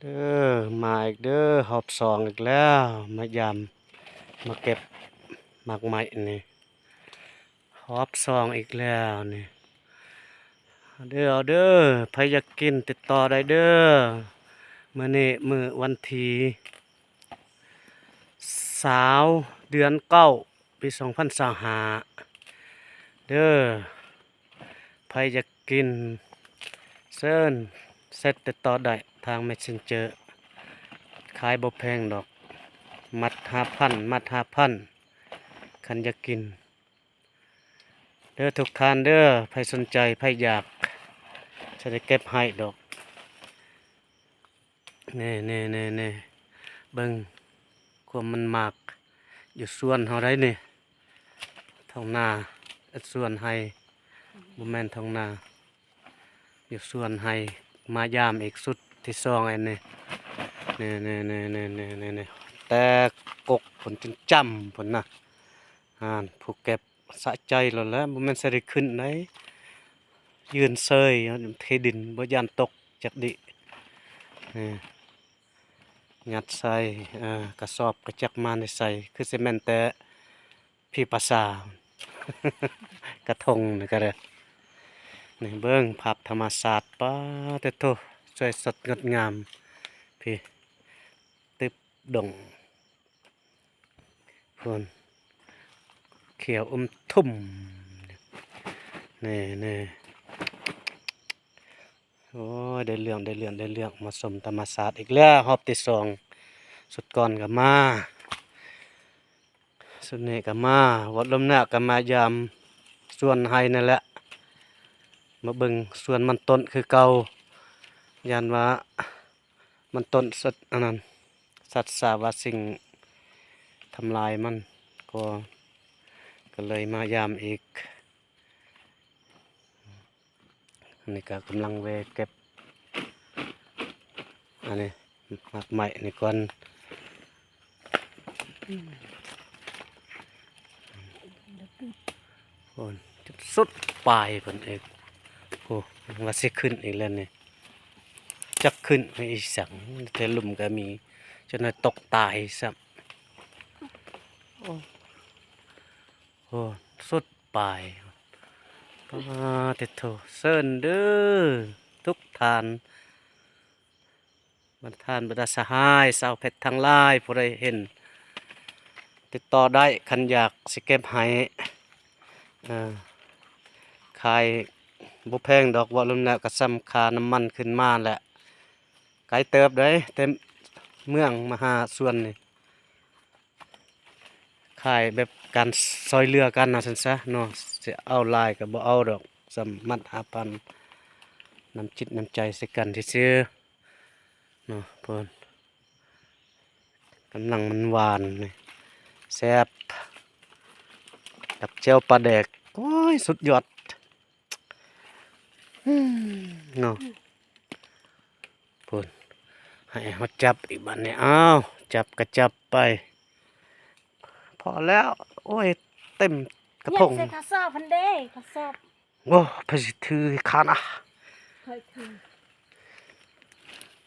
ເດີ ມາອີກເດີ ຮອບສອງອີກແລ້ວ ມາຢາມ ມາເກັບໝາກໄມ້ນີ້ ຮອບສອງອີກແລ້ວນີ້ ເດີ ເອົາເດີ ໃຜຢາກກິນຕິດຕໍ່ໄດ້ເດີ ມື້ນີ້ມື້ວັນທີຊາວ ເດືອນເກົ້າ ປີສອງພັນຊາວຫ້າ ເດີ ໃຜຢາກກິນ ເຊີນ ແຊັດຕິດຕໍ່ໄດ້ທາງ Messenger ຂາຍບໍ່ແພງດອກ ມັດຫ້າພັນ ມັດຫ້າພັນ ຄັນຢາກກິນ ເດີທຸກທ່ານເດີ ໃຜສົນໃຈ ໃຜຢາກ ຈະໄດ້ເກັບໃຫ້ດອກ. ນີ້ໆໆໆ ເບິ່ງຄວາມມັນໝາກ ຢູ່ສວນເຮົາໄດ໋ນີ້ ທ້ອງນາ ເອີ ສວນໄຮ່ ບໍ່ແມ່ນທ້ອງນາ ຢູ່ສວນໄຮ່ ມາຢາມອີກຊຸດທີສອງອັນນີ້ ນີ້ໆໆໆໆ ແຕ່ກົກພຸ້ນຈົນຈ້ຳພຸ້ນນະ ຫັ້ນ ຜູ້ເກັບ ສະໃຈໂລດແຫຼະ ບໍ່ແມ່ນຊິໄດ້ຂຶ້ນໃດ໋ ຢືນເຊີຍເທດິນ ບໍ່ຢ້ານຕົກຈັກດິ ນີ້ ຍັດໃສ່ ເອີ ກະສອບກະຈັກມາແຕ່ໃສ ຄືຊິແມ່ນແຕ່ຜີປາສາ ກະທົງນີ້ກະເດີ ນີ້ເບິ່ງພາບທຳມະຊາດ ປາດເທີໂທ້ ສວຍສົດງົດງາມ ພີ້ ຕຶບດົງ ພຸ້ນ ຂຽວອຸ່ມທຸ່ມ ນີ້ໆ ໂອ້ຍ ໄດ້ເລື່ອງ ໄດ້ເລື່ອງ ໄດ້ເລື່ອງ ມາຊົມທຳມະຊາດອີກແລ້ວ ຮອບທີສອງ ຊຸດກ່ອນກະມາ ຊຸດນີ້ກະມາ ເວົ້າລວມແລ້ວກະມາຢາມສວນໄຮ່ນັ້ນແຫຼະ ມາເບິ່ງສວນມັນຕົ້ນຄືເກົ່າ ຢ້ານວ່າ ມັນຕົ້ນສັດ ອັນນັ້ນ ສັດສາວາສິ່ງທຳລາຍມັນ ກໍ ກໍເລີຍມາຢາມອີກ ອັນນີ້ກະກຳລັງແວ່ເກັບ ອັນນີ້ ໝາກໄມ້ນີ້ກ່ອນ ໂອ້ຍ ຈົນສຸດປາຍພຸ້ນອີກ ໂອ້ ວ່າຊິຂຶ້ນອີກແລ້ວນີ້ ຈັກຂຶ້ນໄປອີສັງ ແຕ່ລຸ່ມກະມີ ຈົນໄດ້ຕົກຕາຍຊ້ຳ ໂອ້ ໂອ້ ສຸດປາຍ ປາດເທີໂທ້ ເຊີນເດີ ທຸກທ່ານ ບັນດາທ່ານ ບັນດາສະຫາຍ ຊາວເພັດທັງຫຼາຍ ຜູ້ໃດເຫັນ ຕິດຕໍ່ໄດ້ ຄັນຢາກຊິເກັບໃຫ້ ເອີ ຂາຍບໍ່ແພງດອກ ເວົ້າລວມແລ້ວກະສ່ຳຄ່ານ້ຳມັນຂຶ້ນມາແຫຼະ ໄກເຕີບເດ້ ແຕ່ເມືອງມາຫາສວນນີ້ ຂາຍແບບການຊ່ອຍເຫຼືອກັນວ່າຊັ້ນຊະເນາະ ຊິເອົາຫຼາຍກະບໍ່ເອົາດອກ ສ່ຳມັດຫ້າພັນ ນ້ຳຈິດນ້ຳໃຈໃສ່ກັນຊື່ໆ ເນາະ ເພິ່ນ ກຳລັງມັນຫວານນີ້ ແຊບ ກັບແຈ່ວປາແດກ ໂອ້ຍ ສຸດຍອດ ເນາະ ພຸ້ນ ໃຫ້ເຮົາຈັບອີກບາດນີ້ ອ້າວ ຈັບກະຈັບໄປ ພໍແລ້ວ ໂອ້ຍ ເຕັມກະທົງ ຍັດໃສ່ກະສອບຫັ້ນເດ້ ກະສອບ ໂອ້ ໃຜຊິຖືໃຫ້ຂ້ານະ ຂ້ອຍຖື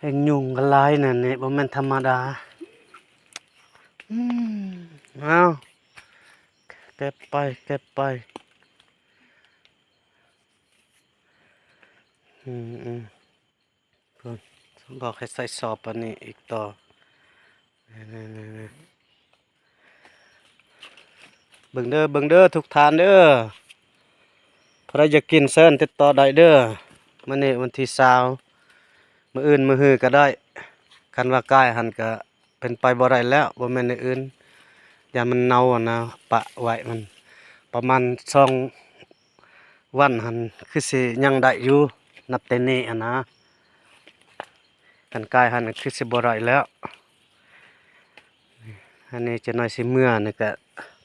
ເຮັດຍຸງກະຫຼາຍແນວນີ້ ບໍ່ແມ່ນທຳມະດາ ອືມ ເອົາ ເກັບໄປ ເກັບໄປ ອືມໆ ເພິ່ນບອກໃຫ້ໃສ່ຊອບອັນນີ້ອີກຕໍ່ ນີ້ໆໆ ເບິ່ງເດີ ເບິ່ງເດີ ທຸກທ່ານເດີ ຜູ້ໃດຢາກກິນເຊີນຕິດຕໍ່ໄດ້ເດີ ມື້ນີ້ວັນທີຊາວ ມື້ອື່ນມື້ຮືກະໄດ້ ຄັນວ່າກາຍຫັ້ນກະເປັນໄປບໍ່ໄດ້ແລ້ວ ບໍ່ແມ່ນແນວອື່ນ ຢ້ານມັນເນົ່າຫັ້ນນະ ປະໄວ້ມັນ ປະມານສອງວັນຫັ້ນ ຄືຊິຍັງໄດ້ຢູ່ ນັບແຕ່ນີ້ຫັ້ນນະ ຄັນກາຍຫັ້ນຄືຊິບໍ່ໄດ້ແລ້ວ ອັນນີ້ຈັກໜ້ອຍຊິເມືອນີ້ກະ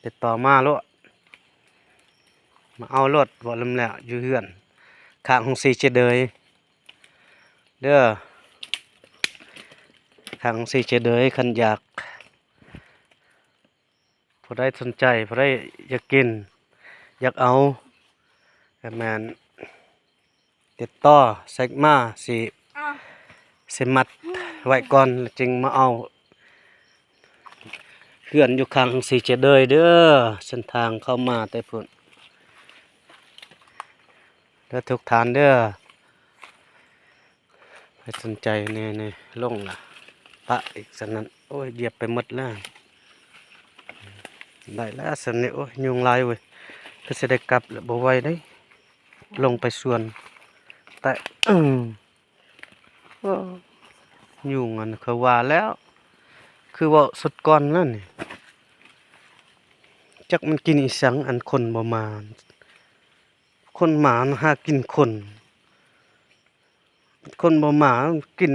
ຕິດຕໍ່ມາໂລດ ມາເອົາໂລດ ເວົ້າລຳແລ້ວ ຢູ່ເຮືອນ ຂ້າງໂຮງສີເຈເດີຍ ເດີ ຂ້າງໂຮງສີເຈເດີຍ ຄັນຢາກ ຜູ້ໃດສົນໃຈ ຜູ້ໃດຢາກກິນ ຢາກເອົາ ກະແມ່ນຕິດຕໍ່ເຊັກມາ ຊິ ອ່ະ ຊິມັດ ໄວ້ກ່ອນ ແລ້ວຈຶ່ງມາເອົາເຮືອນຢູ່ຂ້າງສີ່ຈະເດີຍເດີ. ເສັ້ນທາງເຂົ້າມາແຕ່ພຸ້ນເດີທຸກທ່ານເດີ. ໃຜສົນໃຈແນ່ໆ ລົງລະ ປະອີກສ່ຳນັ້ນ. ໂອ້ຍ ຢຽບໄປໝົດແລ້ວ. ໄດ້ແລ້ວສ່ຳນີ້. ໂອ້ຍ ຍຸງຫຼາຍເວີຍ. ຄືຊິໄດ້ກັບແລ້ວ ບໍ່ໄຫວເດ້ ລົງໄປສວນ. ແຕ່ ໂອ້ ຍຸງ ອັນ ຄືວ່າແລ້ວ ຄືເວົ້າສຸດກ່ອນນັ້ນນີ້ ຈັກມັນກິນອີ່ສັງ ອັນຄົນບໍ່ມາ. ຄົນມາຫາກິນຄົນ ຄົນບໍ່ມາກິນ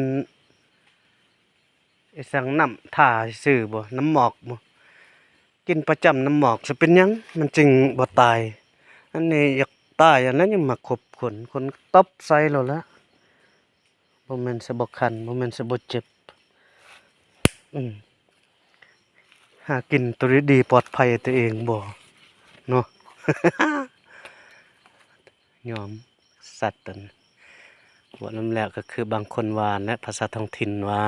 ອີ່ສັງ ນ້ຳທາຊື່ໆບໍ ນ້ຳໝອກບໍ ກິນປະຈຳນ້ຳໝອກ ຊິເປັນຫຍັງ ມັນຈຶ່ງບໍ່ຕາຍ. ອັນນີ້ຢາກຕາຍ ອັນນັ້ນຍັງມາຄົບຄົນ ຄົນຕົບໃສ່ໂລດລະ. ບໍ່ແມ່ນຊິບໍ່ຄັນ ບໍ່ແມ່ນຊິບໍ່ເຈັບ. ອືມ ຫາກິນໂຕດີໆ ປອດໄພຕົວເອງບໍ່ເນາະ. ຍອມສັດ ເວົ້ານຳແລ້ວກໍຄືບາງຄົນວ່າແຫຼະ ພາສາທ້ອງຖິ່ນວ່າ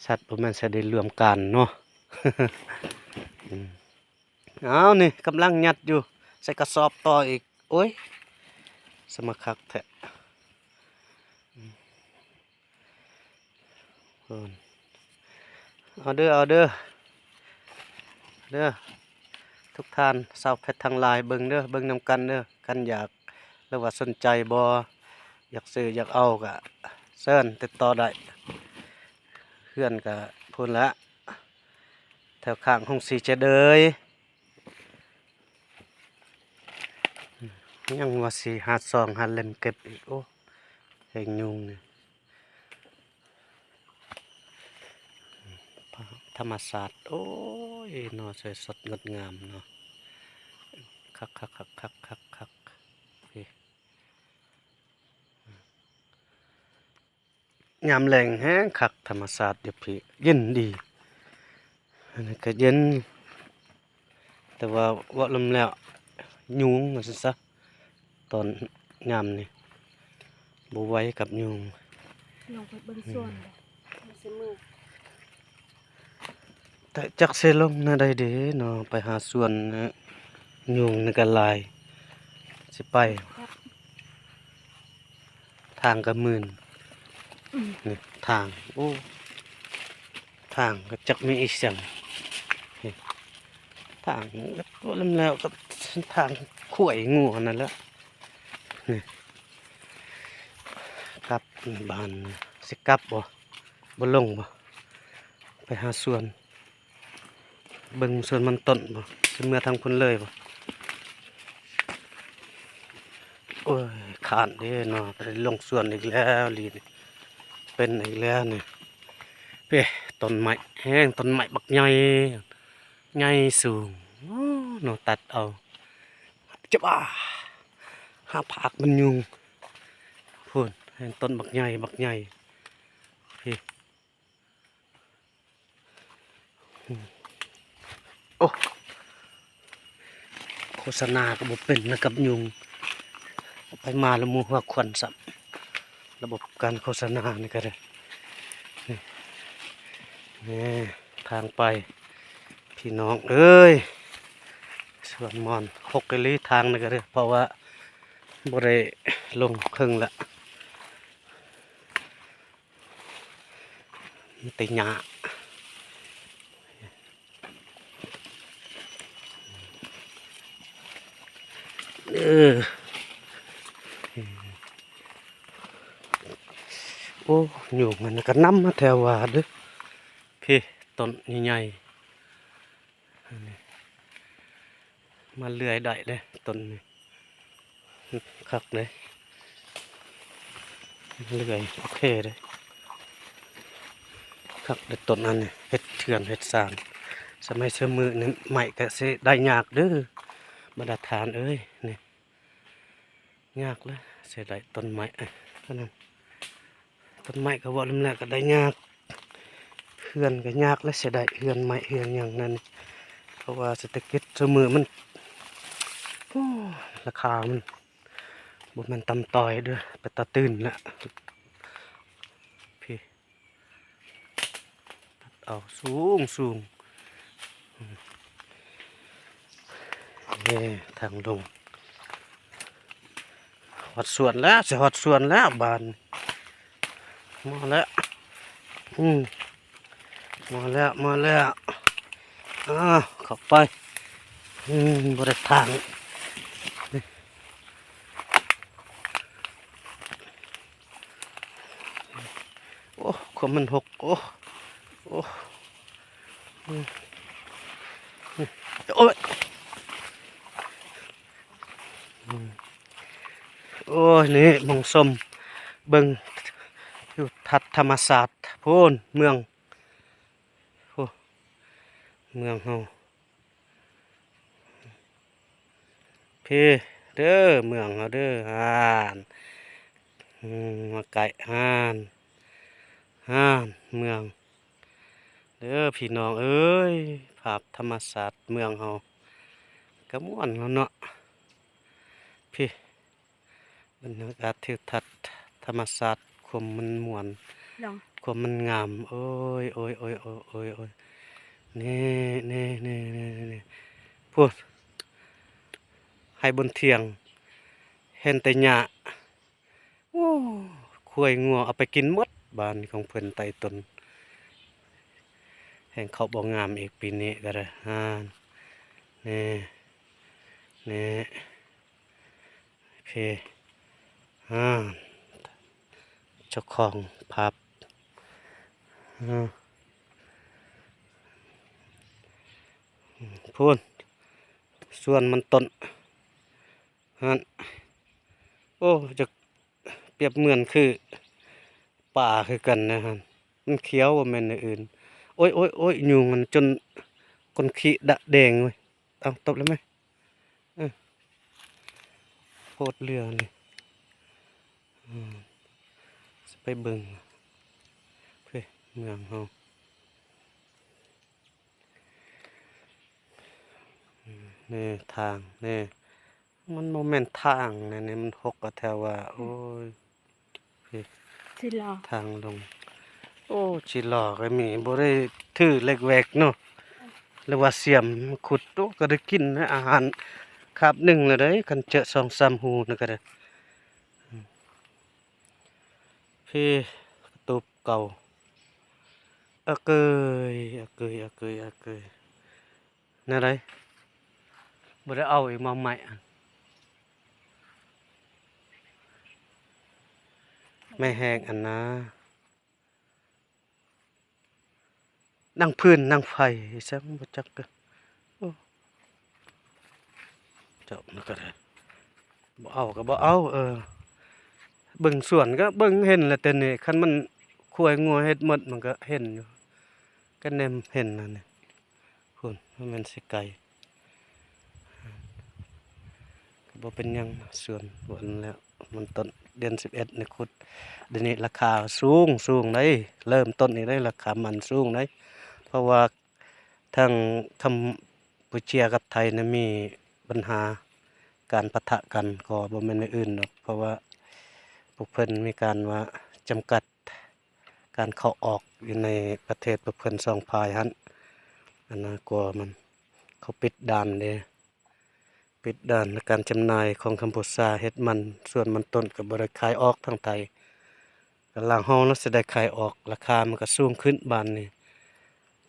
ສັດບໍ່ແມ່ນຊິໄດ້ຮ່ວມກັນເນາະ. ອືມ ອ້າວ ນີ້ກຳລັງຍັດຢູ່ໃສ່ກະສອບຕໍ່ອີກ. ໂອ້ຍ ສະມາຄັກແທ້. ເອົາເດີ ເອົາເດີ ເດີ ທຸກທ່ານຊາວເພັດທັງຫຼາຍ ເບິ່ງເດີ ເບິ່ງນຳກັນເດີ. ຄັນຢາກ ຫຼືວ່າສົນໃຈບໍ່ ຢາກຊື້ຢາກເອົາກະເຊີນຕິດຕໍ່ໄດ້. ເຮືອນກະພຸ້ນລະ ແຖວຂ້າງໂຮງສີຈະເດີຍ. ຍັງວ່າຊິຫາຊອງຫາເຫຼັ້ມເກັບອີກ. ໂອ້ ແຮງຍຸງນີ້ ທຳມະຊາດ. ໂອ້ຍ ເນາະ ສວຍສົດງົດງາມເນາະ. ຄັກໆໆໆໆໆ. ຍາມແລງແຮງຄັກ ທຳມະຊາດຢູ່ພີ້ ເຢັນດີ. ອັນນີ້ກໍເຢັນ ແຕ່ວ່າເວົ້າລວມແລ້ວຍຸງວ່າຊັ້ນຊະ ຕອນຍາມນີ້ບໍ່ໄຫວກັບຍຸງ. ລົງໄປເບິ່ງສວນ ອືມ ຊິເມືອ. ແຕ່ຈັກຊິລົງແນວໃດເດເນາະ ໄປຫາສວນ ຍຸງນີ້ກໍຫຼາຍ ຊິໄປ ທາງກໍມື່ນ. ອືມ ນີ້ທາງ ໂອ້ ທາງກໍຈັກມີອີ່ຫຍັງ. ນີ້ທາງກໍລຳແລ້ວກໍເສັ້ນທາງຄວາຍງົວນັ້ນແຫຼະ. ນີ້ ກັບບ້ານ ຊິກັບບໍ່ ບໍ່ລົງບໍ່ ໄປຫາສວນ ເບິ່ງສວນມັນຕົ້ນບໍ່ ຊິເມືອທາງພຸ້ນເລີຍບໍ່. ໂອ້ຍ ຄ້ານເດ້ເນາະ ໄປລົງສວນອີກແລ້ວລີ້ນີ້ ເປັນອີກແລ້ວນີ້. ເປ ຕົ້ນໄມ້ແຮງ ຕົ້ນໄມ້ບັກໃຫຍ່ ໃຫຍ່ສູງ ໂອ້ ເນາະ ຕັດເອົາ ຈະບາ ຫາຜາກມັນຍຸງ. ພຸ້ນ ເຫັນຕົ້ນບັກໃຫຍ່ ບັກໃຫຍ່ ພີ້. ໂອ້ ໂຄສະນາກໍບໍ່ເປັນນະກັບຍຸງ ໄປມາລະໝູ່ຫົວຄວັນຊ້ຳ ລະບົບການໂຄສະນານີ້ກໍໄດ້. ນີ້ ນີ້ທາງໄປ ພີ່ນ້ອງເອີຍ ສວນມ່ອນ ຮົກອີ່ຫຼີທາງນີ້ກໍໄດ້ ເພາະວ່າບໍ່ໄດ້ລົງເຄິ່ງລະ ມີແຕ່ຫຍ້າ ເອີ ໂອ້ ຍຸງມັນກໍນຳມາແຖວວ່າເດີ ພີ້ ຕົ້ນໃຫຍ່ໆ. ມາເລື່ອຍໄດ້ເດ້ຕົ້ນນີ້ ຄັກເດ້ ເລື່ອຍໂອເຄເດ້ ຄັກເດ້ຕົ້ນອັນນີ້ ເຮັດເຮືອນເຮັດຊານ. ສະໄໝຊຸມື້ນີ້ໄມ້ກະຊິໄດ້ຍາກເດີ ບັນດາທ່ານເອີຍ ນີ້ ຍາກເລີຍ ເສຍດາຍຕົ້ນໄມ້ ເອີ ເທົ່ານັ້ນ. ຕົ້ນໄມ້ກໍເວົ້ານຳແລ້ວກໍໄດ້ຍາກ ເຮືອນກໍຍາກແລ້ວ ເສຍດາຍເຮືອນໄມ້ເຮືອນຫຍັງນັ້ນ ເພາະວ່າເສດຖະກິດຊຸມື້ມັນ ໂອ້ ລາຄາມັນບໍ່ແມ່ນຕ່ຳຕ້ອຍເດີ ເປັນຕາຕື່ນແຫຼະ ພີ້. ເອົາສູງໆ ນີ້ທາງລົງ. ຮອດສວນແລ້ວ ຊິຮອດສວນແລ້ວບາດນີ້. ມາແລ້ວ ອືມ ມາແລ້ວ ມາແລ້ວ. ອ້າວ ເຂົ້າໄປ. ອືມ ບໍ່ໄດ້ທາງ. ໂອ້ ຄວາມມັນຫົກ. ໂອ້ ໂອ້ ອືມ ໂອ້ຍ ອືມ ໂອ້ຍ ນີ້ມາຊົມເບິ່ງທິວທັດທຳມະຊາດ ພຸ້ນ ເມືອງ ໂອ້ ເມືອງເຮົາ. ພີ້ເດີ ເມືອງເຮົາເດີ ຫານ ອືມ ມາໃກ້ ຫານ ຫານ ເມືອງເດີພີ່ນ້ອງເອີຍ. ພາບທຳມະຊາດເມືອງເຮົາກະມ່ວນແລ້ວເນາະ ພີ້ ບັນຍາກາດທິວທັດທຳມະຊາດ ຄວາມມັນມ່ວນ ຄວາມມັນງາມ. ໂອ້ຍ ໂອ້ຍ ນີ້ ນີ້ ນີ້ ນີ້ ພຸ້ນ ໄຮ່ບົນຖຽງ ເຫັນແຕ່ຫຍ້າ. ໂອ້ ຄວາຍງົວເອົາໄປກິນໝົດ ບ້ານຂອງເພິ່ນໄຕ່ຕົນ. ແຮງເຂົ້າບໍ່ງາມອີກປີນີ້ກະໄດ້. ຫັ້ນ ນີ້ ນີ້ ພີ້ ອ່າ ເຈົ້າຂອງພາບ ອືມ ພຸ້ນ ສວນມັນຕົ້ນ ຫັ້ນ. ໂອ້ ຈະປຽບເໝືອນຄືປ່າຄືກັນນະຫັ້ນ ມັນຂຽວ ບໍ່ແມ່ນແນວອື່ນ. ໂອ້ຍ ໂອ້ຍ ໂອ້ຍ ຍຸງມັນຈົນກົ້ນຂີ້ດະແດງເວີຍ. ເອົາ ຕົບແລ້ວແມະ ເອີ ໂພດເຫຼືອເລີຍ. ອືມ ຊິໄປເບິ່ງ ເອີ ເມືອງເຮົາ ນີ້ທາງ ນີ້ ມັນບໍ່ແມ່ນທາງນະ ນີ້ມັນຫົກກະແຖວວ່າ ໂອ້ຍ ຊິລໍ ທາງລົງ. ໂອ້ ຊິລໍກະມີ ບໍ່ໄດ້ຖືເຫຼັກແຫວກເນາະ ຫຼືວ່າສຽມຂຸດ. ໂອ້ ກະໄດ້ກິນອາຫານຄາບໜຶ່ງແລ້ວເດ້ ຄັນເຈີສອງສາມຮູນະກະໄດ້. ພີ້ ກະຕູບເກົ່າ ອະເກີຍ ອະເກີຍ ອະເກີຍ ອະເກີຍ. ແນວໃດ ບໍ່ໄດ້ເອົາອີກມາໃໝ່ ໄມ້ແຫ້ງອັນນາ ນັ່ງຟືນນັ່ງໄຟ ອີ່ສັງບໍ່ຈັກ. ໂອ້ ເຈົ້າມັນກະໄດ້ ບໍ່ເອົາກະບໍ່ເອົາ. ເອີ ເບິ່ງສວນກະເບິ່ງເຫັນແຫຼະ ແຕ່ນີ້ຄັນມັນຄວາຍງົວເຮັດໝົດ ມັນກະເຫັນຢູ່ ກະແນມເຫັນຫັ້ນນີ້. ພຸ້ນ ມັນແມ່ນຊິໄກ ກະບໍ່ເປັນຫຍັງ. ສວນບໍ່ອັນແລ້ວ ມັນຕົ້ນເດືອນສິບເອັດນີ້ຂຸດ ດຽວນີ້ລາຄາສູງ ສູງໃດ໋ ເລີ່ມຕົ້ນນີ້ໃດ໋ ລາຄາມັນສູງໃດ໋ ເພາະວ່າທາງຄຳປູເຈຍກັບໄທນະ ມີບັນຫາການປະທະກັນ ກໍບໍ່ແມ່ນແນວອື່ນດອກ ເພາະວ່າພວກເພິ່ນມີການວ່າຈຳກັດ ການເຂົ້າອອກຢູ່ໃນປະເທດພວກເພິ່ນສອງຝ່າຍຫັ້ນ ອັນນະ ກວ່າມັນ ເຂົາປິດດ່ານເດ້ ປິດດ່ານໃນການຈຳໜ່າຍຂອງກຳປູເຈຍ. ເຮັດມັນ ສວນມັນຕົ້ນກະບໍ່ໄດ້ຂາຍອອກທາງໄທ ກະລາວເຮົາລະຊິໄດ້ຂາຍອອກ ລາຄາມັນກະສູງຂຶ້ນ. ບາດນີ້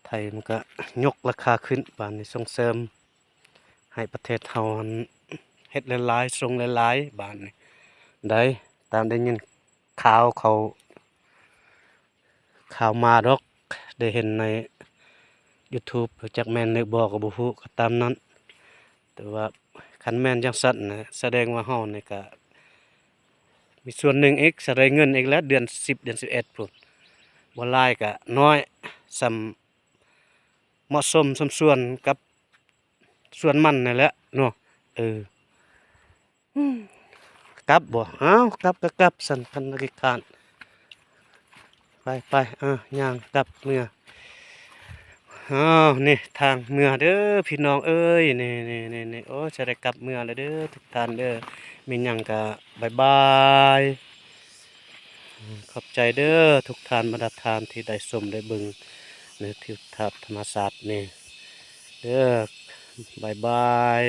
ໄທມັນກະຍົກລາຄາຂຶ້ນ ບາດນີ້ສົ່ງເສີມໃຫ້ປະເທດເຮົາຫັ້ນເຮັດຫຼາຍໆ ສົ່ງຫຼາຍໆ ບາດນີ້ໄດ້ ຕາມໄດ້ຍິນ ຂ່າວເຂົາ ຂ່າວມາດອກ ໄດ້ເຫັນໃນຢູທູບ ຈັກແມ່ນຫຼືບໍ່ກະບໍ່ຮູ້ ກະຕາມນັ້ນ. ແຕ່ວ່າຄັນແມ່ນຈັ່ງຊັ້ນນະ ສະແດງວ່າເຮົານີ້ກະມີສ່ວນໜຶ່ງອີກ ສະໄດ້ເງິນອີກແລ້ວ ເດືອນສິບ ເດືອນສິບເອັດພຸ້ນ ບໍ່ຫຼາຍກະໜ້ອຍ ສ່ຳເໝາະສົມ ສ່ຳສ່ວນກັບ ສວນມັນນັ້ນແຫຼະເນາະ. ເອີ ອືມ ກັບບໍ່? ອ້າວ ກັບກະກັບຊັ້ນ ຄັນຂີ້ຄ້ານ. ໄປໆ ເອີ ຍ່າງກັບເມືອ. ອ້າວ ນີ້ທາງເມືອເດີພີ່ນ້ອງເອີຍ ນີ້ໆໆ. ໂອ້ ຈະໄດ້ກັບເມືອແລ້ວເດີທຸກທ່ານເດີ. ມີຫຍັງກະບາຍບາຍ. ຂອບໃຈເດີທຸກທ່ານ ບັນດາທ່ານທີ່ໄດ້ຊົມໄດ້ເບິ່ງ ໃນທິວທັດທຳມະຊາດນີ້ເດີ. ບາຍບາຍ.